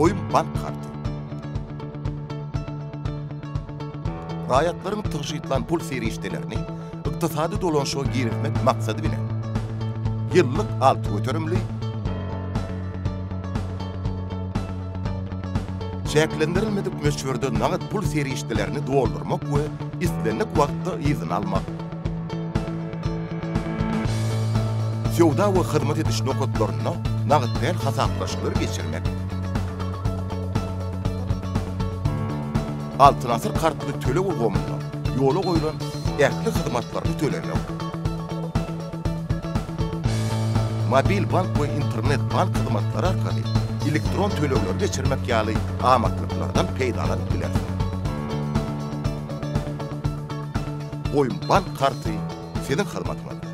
Goýum bank karty. Raýatlaryň tygşytlan pul serişdelerini ykdysady dolanyşyga girizmek maksady bilen, ýyllyk 6 göterimli, çäklendirilmedik möçberde nagt pul serişdelerini doldurmak we islendik wagtda yzyna almak, söwda we hyzmat ediş nokatlarynda nagt däl hasaplaşyklary geçirmek, Altyn asyr kartly töleg ulgamynda ýola goýlan ähli hyzmatlaryny tölemek, mobil bank we internet bank hyzmatlary arkaly elektron tölegleri geçirmek ýaly amatlyklardan peýdalanyp bilersiňiz. Goýum bank karty siziň hyzmatyňyzda.